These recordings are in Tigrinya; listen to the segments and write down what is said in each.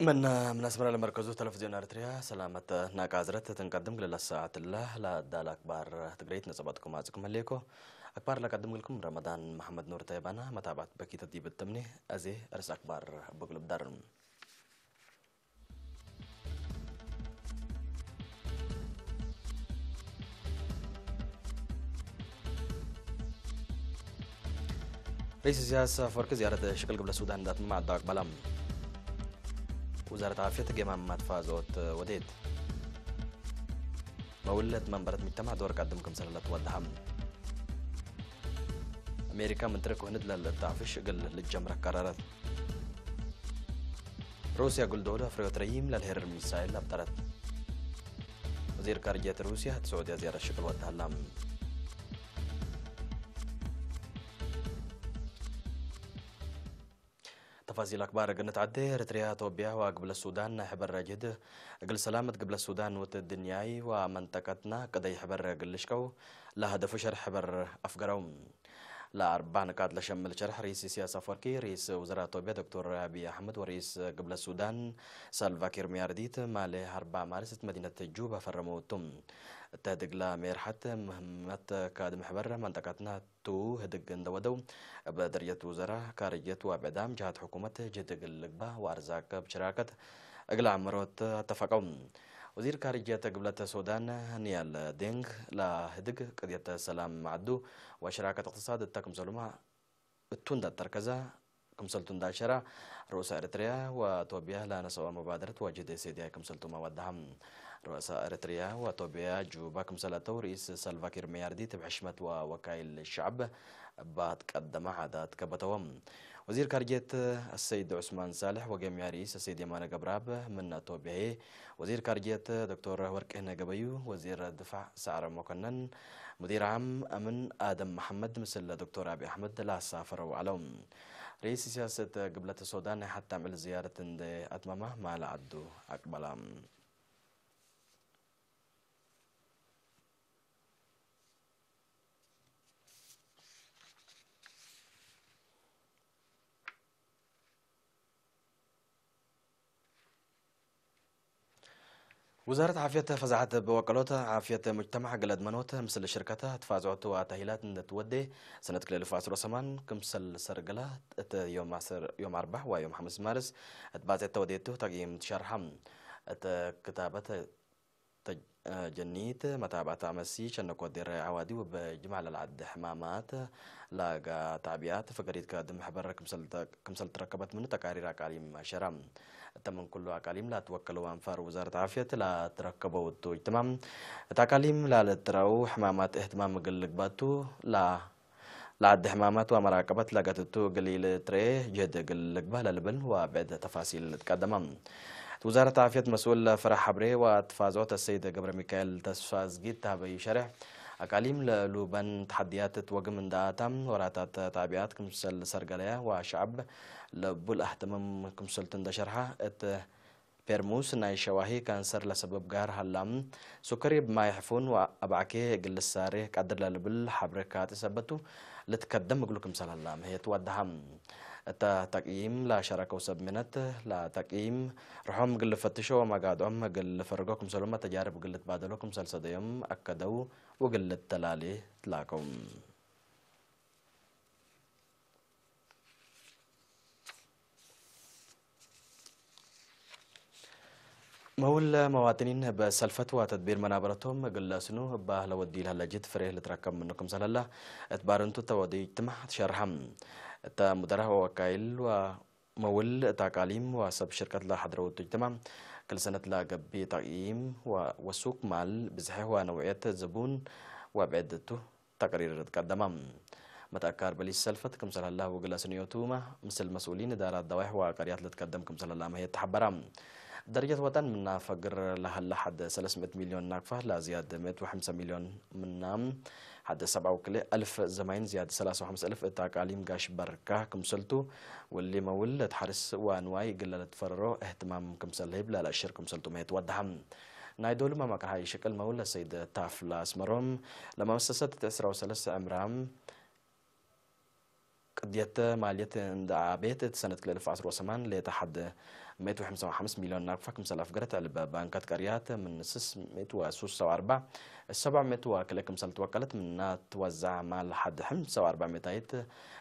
من من أسمر المركز تلفزيون أريتريا سلامة ناقازرة تنقدم للساعة الله لا دال أكبر تقريت نصبتكم أزكم الليكو أكبر لقدم لكم رمضان محمد نور طيبانا متابعة بكيت الديب التمني أزي أرس أكبر بقلب درم. رئيس سياسة فرق زيارة شكل قبل السودان ذات مع الداك بلام. وزارة عافية قيمة ما تفازوت وديت. مولت منبرة مجتمع دور قدم كم سنة لا توضحم. أمريكا من ترك وهند للتعفش قل للجمرة قرارات. روسيا قل دولة فريوت ريم للهر ميسايل أبطرت. وزير خارجية روسيا تسعودية زيارة شكل ودهلام. تفاصيل أكبر قنت عدي إريتريا توبيا وقبل السودان حبر جد. قل سلامة قبل السودان وت الدنياي ومنطقتنا قد يحبر قل شكو. لا هدف شر حبر أفقرهم. ለኣርባ ንቃት ለሸምል ሸርሕ ርኢስ ኢሳያስ ኣፈወርቂ፣ ርኢስ ውዘራ ኢትዮጵያ ዶክተር ኣቢይ ኣሕመድ ወርኢስ ግብለ ሱዳን ሳልቫኪር ሚያርዲት ማሌ ኣርባ ማርስ እት መዲነት ጁባ ፈረመውቱም። እተ ህድግ ለሜርሓት ምህመት ካድ ምሕበር መንጠቃትና ቱ ህድግ እንደወደው፣ እብ ደረጀት ውዘራ ካርጀት ወብዕዳም ጅሃት ሕኩመት ጅህድግ ልግባ ወኣርዛቅ ብሽራከት እግለ ዕምሮት ኣተፋቀው። ወዚር ካርጀት ግብለት ሱዳን ኒያል ዴንግ ለህድግ ቅድየት ሰላም ማዕዱ ወሽራከት እቅትሳድ እተ ክምሰሉማ እቱ እንዳተርከዘ ክምሰልቱ እንዳሸራ ርኡሰ ኤርትርያ ወቶብያ ለነሰዋ መባደረት ወጅህድ ኤሴድያ ክምሰልቱ መወዳሃም። ርኡሰ ኤርትርያ ወቶብያ ጁባ ክምሰለተው ርኢስ ሳልቫኪር መያርዲት ብሕሽመት ወወካይል ሸዕብ እባ ትቀደመ ዓዳት ከበተዎም። ወዚር ካርጀት ኣሰይድ ዑስማን ሳልሕ ወገምያ ርኢስ ኣሰይድ የማነ ገብረኣብ ምን ቶብያ ወዚር ካርጀት ዶክተር ወርቅነህ ገበዩ፣ ወዚር ድፋዕ ሰዓረ መኮነን፣ ሙዲር ዓም ኣምን ኣደም መሓመድ ምስል ዶክተር ኣቢ ኣሕመድ ላሳፈረ ውዓሎም። ርኢስ ሲያሰት ግብለት ሶዳን ናይ ሓታም ዕል ዝያረት እንደ ኣትማማ ማለ ዓዱ ኣቅበላ። ውዛረት ዓፍየት ፈዛሓት ብወቀሎት ዓፍየት ሙጅተማዕ ገለድ መኖት ምስል ሽርከተ ትፋዝዖቱ ኣታሂላት እንደትወዴ ሰነት ክልል ፋስሮ ሰማን ክምሰል ሰርገላ እት ዮም ኣስር ዮም ኣርባሕ ዋ ዮም ሓምስ ማርስ እት ባጽዕ ተወዴቱ ተግይም ትሸርሓ እት ክታበት ተጀኒት መታባታ መሲ ሸነኮ ዴረ ዓዋዲ ወበ ጅማዕ ለልዓድ ሕማማት ላጋ ታዕቢያት ፈገሪት ከድም ሕበር ክምሰል ትረከበት ምኑ ተቃሪር ኣቃሊም ኣሸራ። እተ ምን ኩሉ ኣቃሊም ላትወከለው ኣንፋር ውዛረት ዓፍየት ላትረከበው እቱ እጅትማም እት ኣቃሊም ላለትረው ሕማማት እህትማም እግል ልግባቱ ላ ለዓዲ ሕማማት ወመራቀበት ለገትቱ እግል ኢልትርኤ ጅህድ እግል ልግባእ ለልብል ወብዕድ ተፋሲል እትቀደመ። ውዛረት ዓፍየት መስኡል ፈራሕ ሓብሬ ወትፋዞት ኣሰይድ ገብረ ሚካኤል ተስፋዝጊት ተሃበዩ ሸርሕ፣ ኣቃሊም ለሉበን ተሓድያት እትወግም እንዳ ኣታ ወራታት ታዕቢያት ክምሰል ሰርገለያ ወሸዕብ ለቡል ኣህተመም ክምሰልቱ እንዳ ሸርሓ እት ፔርሙስ ናይ ሸዋሂ ካንሰር ለሰብብ ጋር ሀላም፣ ሱከሪ ብማይ ሕፉን ወአብዓኬ እግል ልሳሬ ቀድር ለልብል ሐብረ ካጢ ሰበቱ ልትከደም እግሉ ክምሰል ሀላ ምህየት ወደሃም። እተ ተቅይም ለሸረከው ሰብ ምነት ለተቅይም ርሖም እግል ልፈትሾ ወመጋድዖም እግል ልፈርጎ ክምሰሉመ ተጃርብ እግል ልትባደሎ ክምሰል ሰደዮም አከደው ወእግል ልተላሌ ትላከው። መውለ መዋጥኒን በሰልፈት ወተድቢር መናበረቶም እግል ለስኑ እባ ለወዲ ለህለጅት ፍሬህ ልትረከብ ምኑ ክምሰል ህላ እት ባርንቱ ተወዲ እጅትማዕ ትሸርሐም። እተ ሙደራህ ወወካይል ወመውል እት አቃሊም ወሰብ ሽርከት ለሐድረውቱ እጅትማዕ ክል ሰነት ለገብእ ተቅይም ወሱቅ ማል ብዝሐ ወነውዕየት ዝቡን ወብዕድቱ ተቅሪር ትቀደማ። መትአካር በሊስ ሰልፈት ክምሰል ህላ ውግለ ስንዮቱማ ምስል መስኡሊን እዳራት ደዋይሕ ወቀርያት ልትቀደም ክምሰል ህላ መህየት ተሐበራ። ደረጀት ወጠን ምና ፈግር ለሀላ ሐደ ሰለስ ምእት ሚልዮን ናቅፋ ለዝያድ ምእት ወሐምሳ ሚልዮን ምና ሐደ ሰብዓ ወክልኤ አልፍ ዘማይን ዝያድ ሰላሳ ወሐምሳ አልፍ እት አቃሊም ጋሽ በርካ ክምሰልቱ ወሊ መውል ለትሐርስ ወንዋይ እግለ ለትፈረሮ እህትማም ክምሰል ህብ ለለአሽር ክምሰልቱ መህየት ወደሐም። ናይ ዶሉ መመቅርሃይ ሽቅል መውል ለሰይድ ታፍላ አስመሮም ለመመሰሰት እት ዕስራ ወሰለስተ ዕምራም ቅድየት ማልየት እንዳ ቤት እት ሰነት ክልተ አልፍ ዓስር ወሰማን ሌጠ ሐደ مئة وخمسة وخمسين مليون ناقفة كمسل أفقرت علبة بانكات قريات من سس مئة وسوس سو أربعة، السبع مئة وكل كمسل توكلت من نات وزع مال حد حم سو أربع مئتايت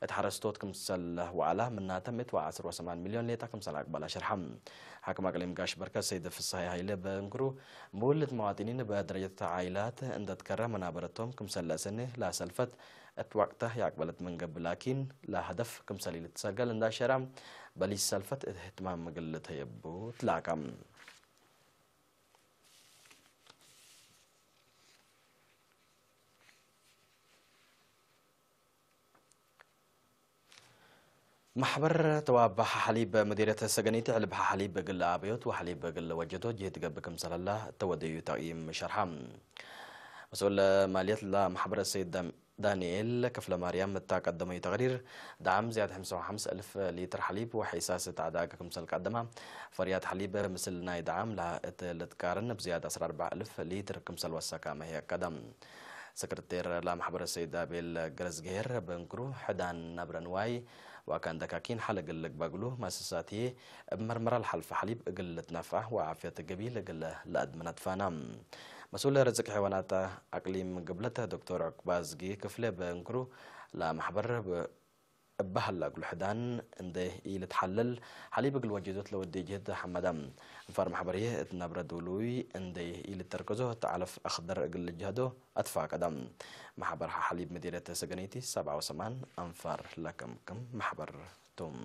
اتحرستوت كمسل وعلا من نات مئة وعشرة وثمان مليون ليتا كمسل أقبل شرحم. حكم أقليم قاش بركة سيد فصحي هايلة بنكرو مولد مواطنين بدرجة عائلات عند تكرم منابرتهم كمسل سنة لا سلفت اتوقته يقبلت من قبل لكن لا هدف كمسل لتسجل عند شرم بلي سلفت اهتمام قلت يبو تلاكم. ማሕበር ተዋብ ሓሓሊብ መዲረት ሰገኒት ዕልብ ሓሓሊብ እግል ኣብዮት ወሓሊብ እግል ወጀዶ ጅህድ ገብር ክምሰለላ ተወደዩ ተቕይም ሸርሓ። መስኡል ማልየት ለማሕበር ሰይድ ዳም-፣ ዳንኤል ክፍለ ማርያም እታ ቀደመዩ ተቕሪር ዳዓም ዝያድ ሓምሳ ወሓምሳ እልፍ ሊትር ሓሊብ ወሒሳስ ተዓዳገ ክምሰል ቀደማ ፈርያት ሓሊብ ምስል ናይ ዳዓም ለሃ እት ልትቃርን ብዝያድ ዓሰርተ ኣርባዕተ እልፍ ሊትር ክምሰል ወሰካ መህያ ቀደም። ሰክረቴር ለማሕበር ሰይድ ኣቤል ገረዝግሄር በንክሩ ሕዳን ናብረ ንዋይ ዋካ እንደካኪን ሓለ እግል ልግበግሉ ማሰሳቲ እብ መርመራ ለሓልፈ ሓሊብ እግል ልትነፍዓ ወዓፍየት ገቢል እግል ለአድምና ትፋና። መስኡል ርዝቅ ሐይዋናት አቅሊም ግብለት ዶክተር ዑቅባዝጊ ክፍለ በንክሩ ለማሕበር ብ-፣ እባህላ እግሉ ሕዳን እንደ ኢልትሓለል ሓሊብ እግል ወጀዶት ለወዲ ጅህድ ሐመዳ። እንፋር ማሕበር ይህ እትነብረ ድውሉይ እንደ ኢልተርከዞ እት ዓለፍ አኽደር እግል ልጅሃዶ አትፋቀዳ። ማሕበር ሓሊብ መዲረት ሰገነይቲ ሰብዓ ወሰማን አንፋር ለከምክም ማሕበር ቱም።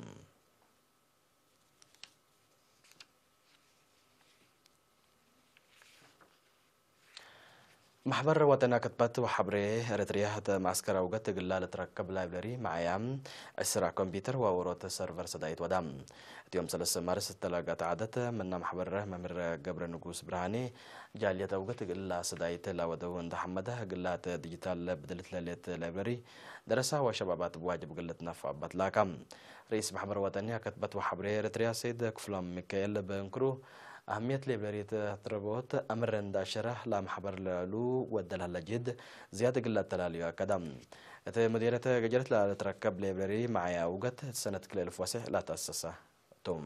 ማሕበር ወጠና ክትበት ወሓብሬ ኤረትርያ እተ ማዕስከር አውገት እግላ ልትረከብ ላይብረሪ መዓያ ዕስራ ኮምፒውተር ወአውሮት ሰርቨር ሰዳይት ወዳ። እቲዮም ሰለስተ ማርስ እተለጋት ዓደት ምና ማሕበር መምህር ገብረ ንጉስ ብርሃኔ ጃልየት አውገት እግላ ሰዳይት ላወደው እንደ ሐመደ እግላት ዲጂታል ብድልት ለሌት ላይብረሪ ደረሳ ወሸባባት ብዋጅብ ግልት ነፋ አባት ላካ። ርኢስ ማሕበር ወጠንያ ክትበት ወሓብሬ ኤረትርያ ሰይድ ክፍሎም ሚካኤል በንክሩ አህምየት ላይብረሪ ተትረቦት አምር እንዳሸረ ለማሕበር ለሉ ወደላለ ጅድ ዝያድ ግላ ተላልዩ አከዳ። እቲ ሙዲረት ገጀረት ለትረከብ ላይብረሪ መዓያ ውገት ሰነት ክልኤ እልፍ ወሴሕ ላተአሰሰ ቶም።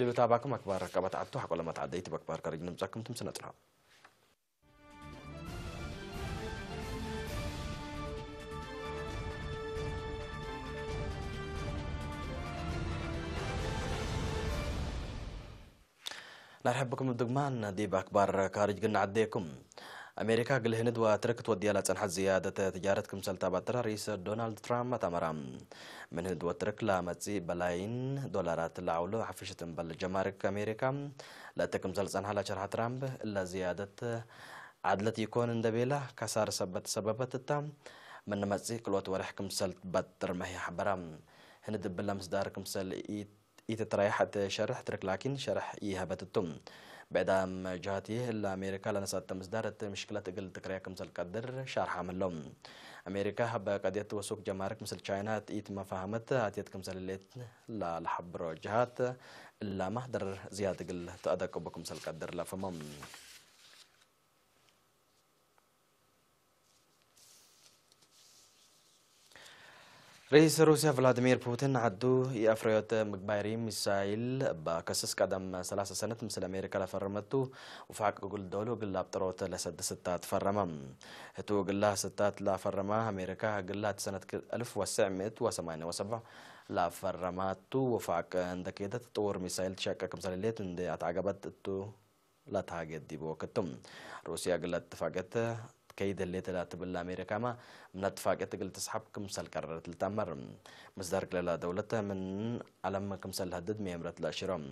ሌሎት አባኩም አክባር ቀበት ዓቱ ሓቆለማት ዓደይቲ በክባር ከርጅ ንምጻኩም ትምስነ ጽንሖ። نرحب بكم بدقمان ديب أكبر خارج قلنا عديكم. أمريكا قل هند وتركت وديالا تنحت زيادة تجارة كمسل تابترا رئيس دونالد ترامب أتمرا. من هند وترك لا متسي بلايين دولارات لعولو حفشة بل جمارك أمريكا. لا تكمسل تنحى لا شرح ترامب إلا زيادة ዓድለት ይኮን እንደቤላ ካሳር ሰበት ሰበበት እታ ምን መጽእ ክልኦት ወርሕ ክምሰል ትበጥር መህያ ሓበራ። ህንድ ብላ ምስዳር ክምሰል ኢት-፣ ኢትትራይሕ እቲ ሸርሕ ትርክ ላኪን ሸርሕ ይሀበት እቱ። ብዕዳም ጃቲ እላ ኣሜሪካ ለነሳተ ምስዳር እቲ ምሽክለት እግል ትክረያ ክምሰል ቀድር ሻርሓ ምህሎ። ኣሜሪካ ሀበ ቀድየት ወሱክ ጀማርክ ምስል ቻይና ኢት መፋህመት ኣትየት ክምሰል ሌት ላ ለሐብሮ ጅሃት እላማ ደር ዝያድ እግል ተአደቅቡ ክምሰል ቀድር ለፈሞም። رئيس روسيا فلاديمير بوتين عدو يأفريوت مقبايري ميسايل با كسس قدم ثلاثة سنة مثل أمريكا لفرمتو وفاق قل دولو قل لابطروت لسد ستات فرما. هتو قل ستات لا فرما أمريكا قل سنة ألف وتسعمائة وثمانية وسبعين لا فرماتو وفاق عندك يدت طور ميسايل تشاكا كمثال ليت عند أتعقبت تو لا تهاجد دي بوكتم. روسيا قلت اتفاقت كيد اللي تلا تبل أمريكا ما من اتفاقت قلت تسحب كمسل قررت لتأمر. مصدر قللا دولتها من علم كمسل هدد ميمرت لا شرم.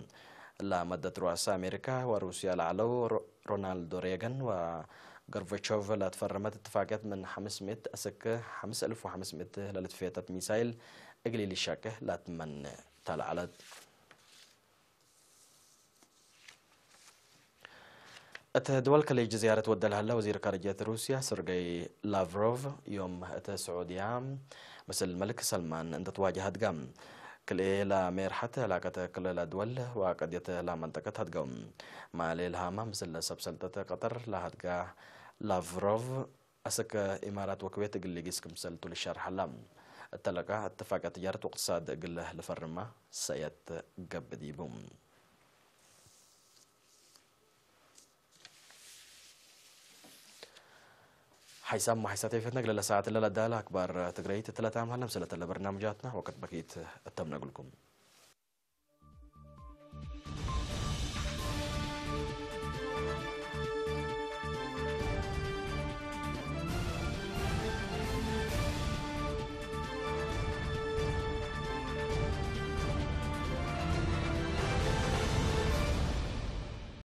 لا مدت رؤساء أمريكا وروسيا لعلو رو-، رونالدو ريغان وغورباتشوف لا تفرمت اتفاقت من خمسمائة أسك خمسة ألف وخمسمائة للتفيتت ميسايل اقلي للشاكه لا تمن تلعلت. እት ድወል ከሌጅ ዝያረት ወደል ሀለ ወዚር ካርጀት ሩስያ ሰርገይ ላቭሮቭ ዮም እት ስዑድያ ምስል መልክ ሰልማን እንተትዋጀ ሀድጋ። ክልኤ ላሜርሐት ዕላቀት ክልለ ድወል ወቀድየት ላመንጠቀት ሀድገው። ማሌ ለሃማ ምስል ሰብ ሰልጠት ቀጠር ለሀድጋ ላቭሮቭ አሰከ ኢማራት ወክዌት እግል ሊጊስ ክምሰል ቱ ልሸርሐላ። እተለቃ እትፋቀ ትጃረት ወቅትሳድ ግለ ልፈርማ ሰየት ገብድ ይቡ። ሓይሳም ሓይሳት ይፈትነግ ለለ ሰዓት ለለ ዳለ ኣክባር ትግረይት እትለታ መሃለም ስለተለ በርናምጃትና ወቅት በኪት እተምነግልኩም።